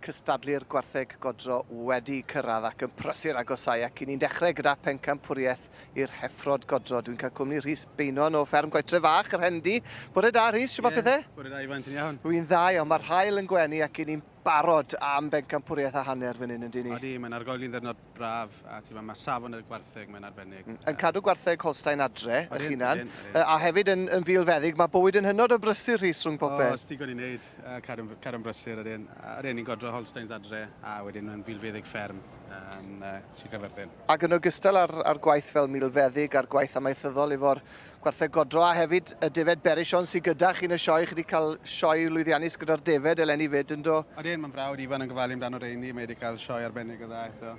Cystadlu'r gwartheg godro wedi cyrraedd ac yn prysur agosáu ac 'y ni'n dechrau gyda phencampwriaeth i'r heffrod godro. Dwi'n cael cwmni Rhys Beynon o fferm Goetre Fach, yr Hendy. Bore da Rhys, shwt mae pethau? Bore da Ifan, ti'n iawn? Wy'n dda iawn, mae'r haul yn gwenu ac 'y ni'n barod am bencampwriaeth a hanner fan hyn, yn dyn ni? Odi, mae'n argoeli'n ddiwrnod braf a ti'n mae safon y gwartheg mae'n arbennig. Yn cadw gwartheg Holstein adre, eich hunan, a hefyd yn, yn filfeddyg, mae bywyd yn hynod o brysur Rhys rhwng popeth. Oes, digon i wneud, cadw'n cadw brysur ydyn. Ydyn, ni'n godro Holsteins adre a wedyn yn filfeddyg fferm yn Sir Gaerfyrddin. Ac yn ogystal â'r, â'r gwaith fel milfeddyg a'r gwaith amaethyddol efo'r gwartheg godro a hefyd y defaid Berrichon sydd gyda chi yn y sioe, chi wedi cael sioe lwyddiannus gyda'r defaid eleni fyd, yn do? Odyn, mae'n frawd Ifan yn gofalu amdano rheini, mae wedi cael sioe arbennig o dda eto.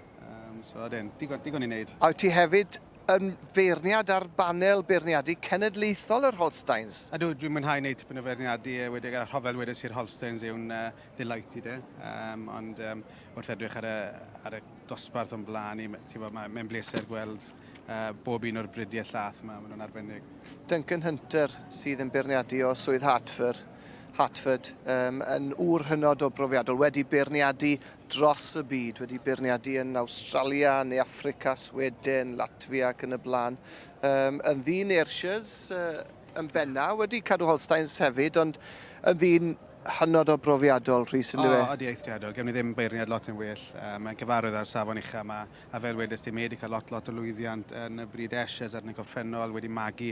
So odyn, digon, digon i wneud. A wyt ti hefyd yn feirniad ar banel beirniadu cenedlaethol yr Holsteins? Ydw, dwi'n mwynhau wneud tipyn o feirniadu, wedi gyda rhofel wedes i'r Holsteins yw'n delight i de. Ond wrth edrych ar y, ar y dosbarth o'n blaen i, ti'n gwbod, mae'n bleser gweld bob un o'r bridiau llath yma, maen nhw'n arbennig. Duncan Hunter sydd yn beirniadu o Swydd Hertford, Hertford um, yn ŵr hynod o brofiadol, wedi beirniadu dros y byd, wedi beirniadu yn Awstralia, Ne Affrica, Sweden, Latvia ac yn y blaen. Um, yn ddyn Ayrshires yn benna, wedi cadw Holsteins hefyd, ond yn ddyn hynod o brofiadol, Rhys, yn dyw e? O, ydy, eithriadol. Gewn ni ddim beirniad lot yn well. Mae'n gyfarwydd â'r safon ucha yma, a fel wedes di, mae wedi cael lot, lot o lwyddiant yn y bryd Ayrshires ar yn y gorffennol, wedi magu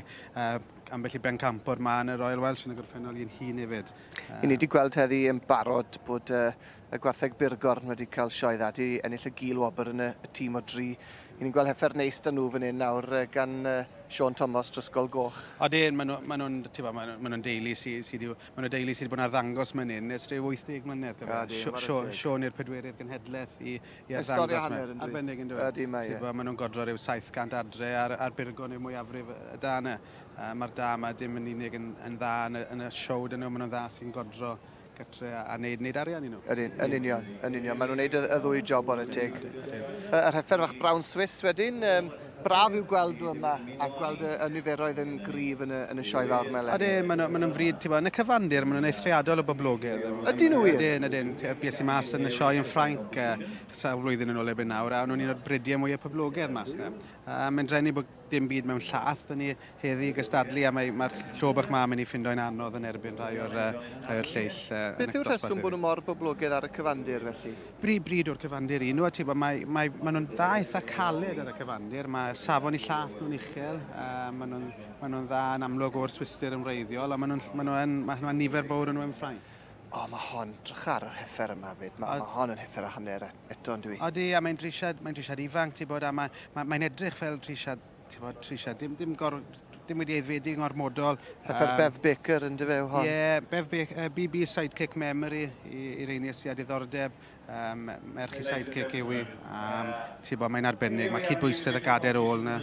ambell i bencampwr ma yn y Royal Welsh yn y gorffennol i'n hun hefyd. I ni wedi gweld heddi yn barod bod y gwartheg Burgorn wedi cael sioe dda, wedi ennill y gil wobr yn y tîm o dri. I ni'n gweld heffer neis da nhw fan hyn nawr gan Siôn Thomas Drysgol Goch. Odyn, maen nhw, maen nhw'n, ti'n gwbod, maen nhw'n deulu sy, sy 'di, maen nhw'n deulu sy 'di bod yn arddangos man hyn ers rhyw 80 mlynedd. Siôn yw'r pedwerydd genhedlaeth i, i arddangos. Stori a hanner yn Arbennig yn dweud. Ydy, mae e. Maen nhw'n godro rhyw 700 adre a'r, a'r Burgorn yw'r mwyafrif y da yna. Mae'r da yma dim yn unig yn, yn dda yn y, yn y show dyn nhw, maen nhw'n dda sy'n godro gytre a, a neud, neud arian i nhw. Ydyn, yn union, yn union. Maen nhw'n neud y, y ddwy job o'r teg. Yr heffer fach brown Swiss wedyn, braf yw gweld nhw yma a gweld y, y niferoedd yn gryf yn y, yn y sioe fawr 'ma eleni. Ydyn, maen nhw, maen nhw'n fryd, ti'n yn y cyfandir, maen nhw'n eithriadol o boblogaidd. Ydyn nhw wir? Ydyn, ydyn. Bues i mas yn y sioe yn Ffrainc sawl blwyddyn yn ôl erbyn nawr, a o'n nhw'n un o'r bridiau mwyaf poblogaidd mas yna. Mae'n drueni bod dim byd mewn llath 'da ni heddi i gystadlu a mae, mae'r llo bach 'ma mynd i ffindo'n anodd yn erbyn rhai o'r, rhai o'r lleill yn y Beth yw'r rheswm bod nhw mor boblogaidd ar y cyfandir felly? Bryd, bryd o'r cyfandir i nhw, a ti'n mae, mae, maen nhw'n dda eitha caled ar y cyfandir, mae safon i llath nhw'n uchel, maen nhw'n maen nhw'n dda yn amlwg o'r Swistir yn wreiddiol, a maen nhw'n maen nhw yn, maen nhw'n nifer fawr yn nhw yn Ffrainc. O, mae hon, drycha ar yr heffer yma fyd, mae, mae hon yn heffer a hanner eto yn dwi. Odi, a mae'n drisiad, mae'n drisiad ifanc, ti'n bod, a mae, mae, mae'n edrych fel trisiad, ti'n bod, trisiad, dim, dim, gor, dim wedi aeddfedu yn ormodol. Heffer um, Bev Baker yn dyfe yw hon? Ie, yeah, Bev Baker, BB Sidekick Memory i, i reini sydd â diddordeb. Merch i sidekick yw i. Ti'n bod, mae'n arbennig. Mae cydbwysedd y gadair ôl yna.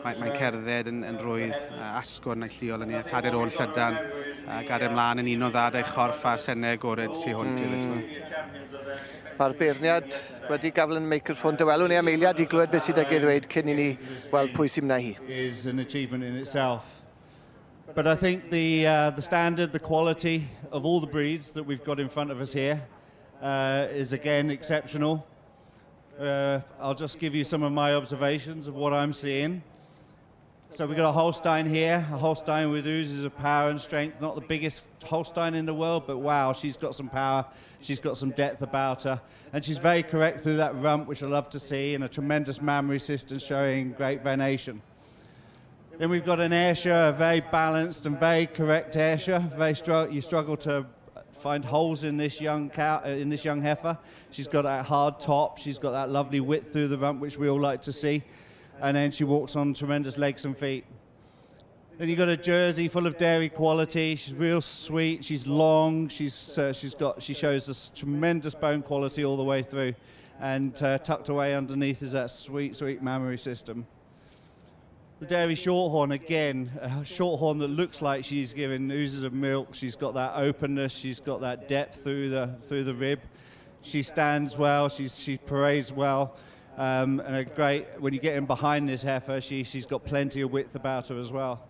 Mae'n mae cerdded yn, yn rwydd, asgwrn a'i lliol yn ei, a cadair ôl llydan, a gadair mlaen yn un o dda da'i chorff a sennau agored tu hwnt mm. Mae'r beirniad wedi gafel yn y meicroffon. Dywelwn ni am eiliad i glywed beth sydd ag ei ddweud cyn i ni weld pwy sy'n mynd hi. Is an achievement in itself. But I think the, the standard, the quality of all the breeds that we've got in front of us here is again exceptional. I'll just give you some of my observations of what I'm seeing. So we've got a Holstein here, a Holstein with oozes of power and strength. Not the biggest Holstein in the world, but wow, she's got some power. She's got some depth about her. And she's very correct through that rump, which I love to see, and a tremendous mammary system showing great venation. Then we've got an Ayrshire, a very balanced and very correct Ayrshire. Very you struggle to find holes in this young cow, in this young heifer. She's got that hard top. She's got that lovely width through the rump, which we all like to see. And then she walks on tremendous legs and feet. Then you've got a Jersey full of dairy quality. She's real sweet. She's long. She's, she's got, she shows this tremendous bone quality all the way through. And tucked away underneath is that sweet, sweet mammary system. The dairy shorthorn, again, a shorthorn that looks like she's giving oozes of milk. She's got that openness. She's got that depth through the, through the rib. She stands well. She's, she parades well. And a great, when you get in behind this heifer, she, she's got plenty of width about her as well.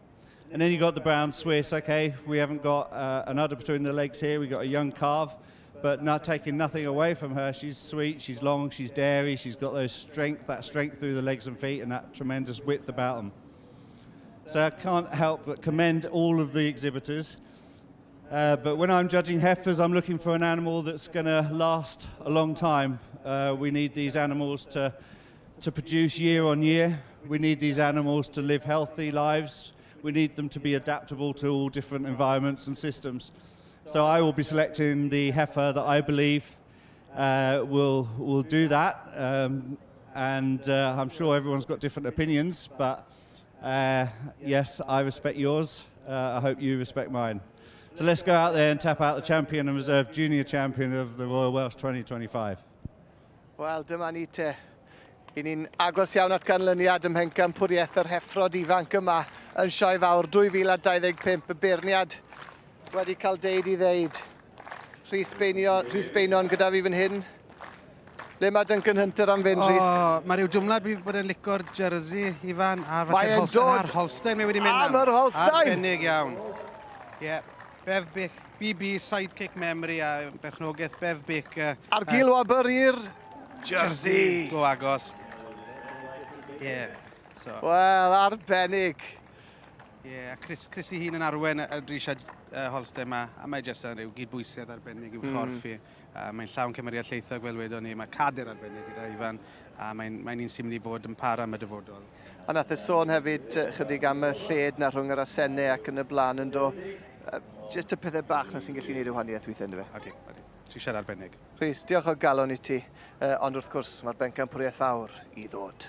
And then you got the brown Swiss. Okay, we haven't got an udder between the legs here. We've got a young calf. But not taking nothing away from her, she's sweet, she's long, she's dairy, she's got those strength, that strength through the legs and feet, and that tremendous width about them. So I can't help but commend all of the exhibitors. But when I'm judging heifers, I'm looking for an animal that's going to last a long time. We need these animals to produce year on year. We need these animals to live healthy lives. We need them to be adaptable to all different environments and systems. So I will be selecting the heifer that I believe will do that. And I'm sure everyone's got different opinions, but yes, I respect yours. I hope you respect mine. So let's go out there and tap out the champion and reserve junior champion of the Royal Welsh 2025. Wel, dyma ni te. I ni'n agos iawn at ganlyniad ym mhencampwriaeth yr heffrod ifanc yma yn Sioe Fawr 2025. Y beirniad wedi cael deud i ddeud. Rhys Beinio, Rhys Beinon gyda fi fan hyn. Le mae Duncan Hunter am fynd, Rhys? O, mae rhyw dwmlad fi bod yn lico'r jersey, Ifan, a Mae falle'r e'n Holstein. dod A'r Holstein mae wedi mynd am nawr. yr Holstein! Arbennig iawn. Ie. Yeah. Bev Bic, BB Sidekick Memory a berchnogaeth Bev Baker. A'r gil wobr i'r jersey. Go agos. Ie. Yeah. So, Wel, arbennig. ie, yeah, a Chris, Chris ei hun yn arwen y drisiau Holstein yma, a mae jyst yn rhyw gydbwysedd arbennig i'w chorff i. Mae'n llawn cymeriad llaethog fel wedon ni, mae cader arbennig gyda Ifan, a mae'n mae un sy'n mynd i fod yn para am y dyfodol. A nath e sôn hefyd chydig am y lled na rhwng yr asennau ac yn y blaen yn do. Just y pethau bach na sy'n gallu gwneud y wahaniaeth weithiau, ynddo fe? Odi, odi. Trisiad arbennig. Rhys, diolch o galon i ti. Ond wrth gwrs, mae'r bencampwriaeth fawr i ddod.